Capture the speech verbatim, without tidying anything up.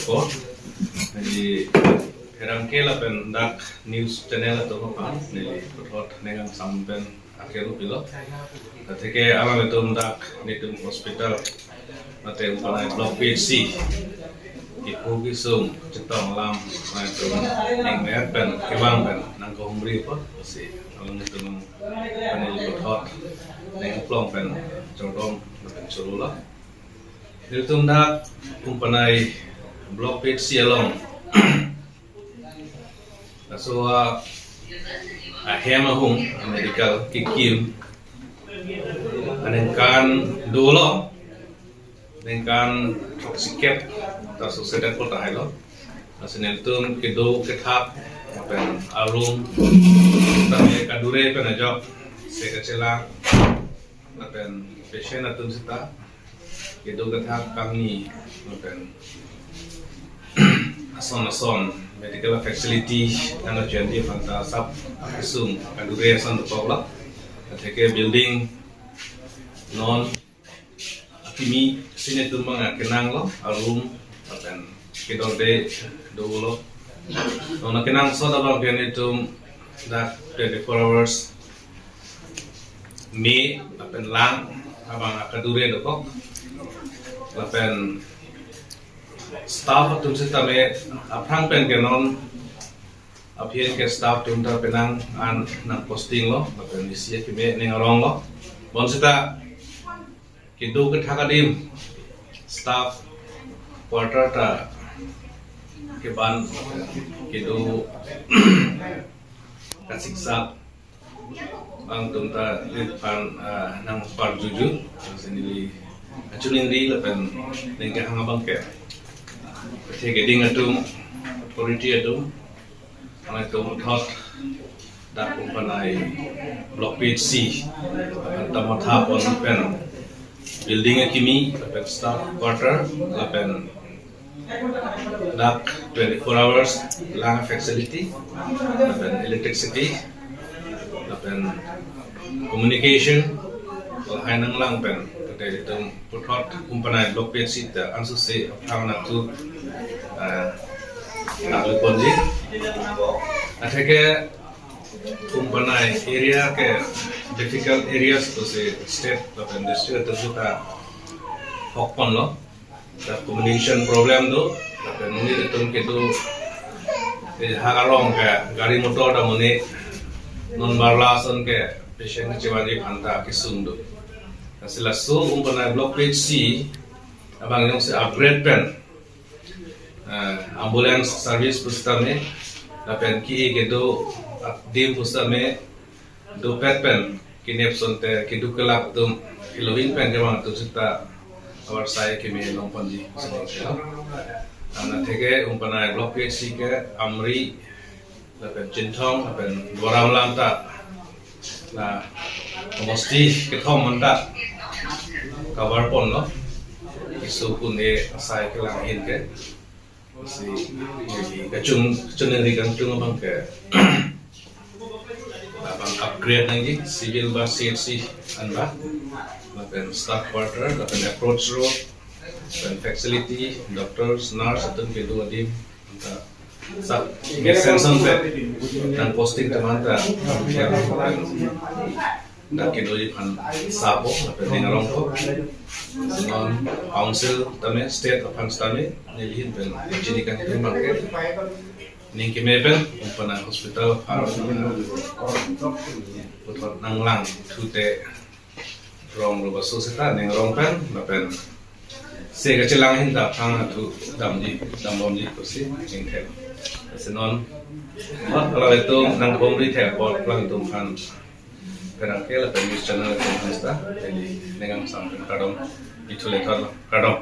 Ko, neli pherangke lapen dak news channel atum aphan neli puthot ning angsam pen akeru pilo. Atheke alanglitum dak nelitum hospital mate Umpanai Block P H C kipu kisung chetong alam nelitum ning me pen kevang pen nangkehumri apot si alanglitum pen neli puthot ning aplong pen chordom pen chorolo. Nelitum dak Umpanai Block P H C along laso a, ahem ahung a medical kekim aningkan dolo, ningkan throksi kep ta sose dak ko tahailo. Lasi nelitum kedo kethak lapen a-room tame kadure pen ajok se kachelang lapen patient atum seta kedo kethak kangni lapen ason ason medical facility nang achendi aphan ta sap akesung kadure ason dokoklo. Atheke building non akimi si nelitum abang akenanglo, a-room lapen kedorde dolo. Non akenangsot abang ke nelitum dak twenty-four hours me lapen lang abang akadure dokok. Lapen staff atum sitame aphrang pen ke non aphi an ke staff atum ta penang an nang posting lo, lapen isi akeme ning arong lo. Bonsita kedo kethak adim staff quarter ta keban kedo kasiksak alangtum ta rit aphan, ah, nang parjuju, lasi neli kachiningri lapen ning kehang abang ke. Atheke keding atum, authority atum, alangtum thot dak Umpanai Block P H C, lapen ta mathapon pen building akimi, lapen staff quarter, lapen dak twenty-four hours lang facility, lapen electricity, lapen communication, lahai nanglang pen, kete itum puthot Umpanai Block P H C ta ansose aphrang nangthu, eh, nangluponji. Atheke Umpanai area ke difficult areas pusi state lapen district atum seta hokponlo. Ta communication problem do, lapen monit atum kedo, eh, ha arong ke gari motor ta monit non barla ason ke patient kechevanji aphan ta kesung do. Lasi laso Umpanai Block P H C abang jongsi upgrade pen, eh, ambulance service pusitame, lapen ke-e kedo adim pusitame, dopet pen kenep asonte keduk kelak atum kelovin pen kevang atum seta avarsai keme longponji pusi ningthelo. Anat atheke Umpanai Block P H C ke Amri lapen Chinthong lapen Duar Amla ta la homosti kethom anta cover ponlo. Isu pune asai kelang ahin ke. Si, jadi kachung, kachiningri kangtung abang ke abang upgrade nangji, civil ba C H C anba, lapen staff quarter, lapen approach road, lapen facility, doctors, nurse atum kedo adim, anta sap mesen asonte, nang posting teman ta, dak kedoji aphan sap-o, lapen ning arongpo. Lasi non council tame, state aphan sitame, neli ahin pen chini kangtung abang ke, ning keme pen Umpanai hospital aphan puthot nanglang thute rong rubaso seta ning arong pen, lapen se kachelang ahin ta aphrang athu damji, dambomji pusi ningthelo. Lasi non, non kalau itum nangkehumri thek apot alangtum aphan, pherangke lapen news channel atum aphan seta neli ning angsam pen kardom, ithu le thot kardom.